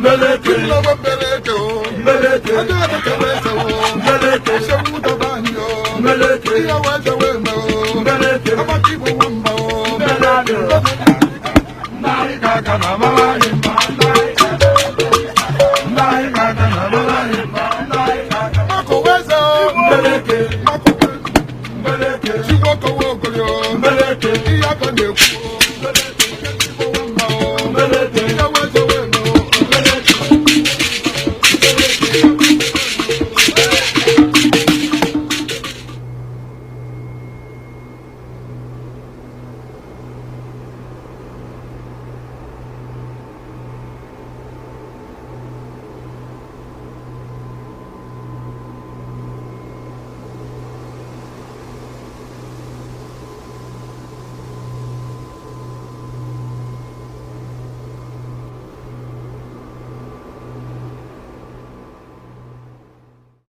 Mbeleke. Chibulobo mbeleke o. Mbeleke. Ede ebekele eze o. Mbeleke. Esewu dọba anyị o. Mbeleke. Ihe wee jewe eme o. Mbeleke. Agbata igbo nwamba o. Mbeleke. Ndị anyị ga-aga na amara anyị mma. Ndị anyị ga-aga na amara anyị mma. Makọwa eze o. Mbeleke. Makọwa eze. Mbeleke. Chigbo kowe ogori o. Mbeleke. Ihe aka na-ekwu o.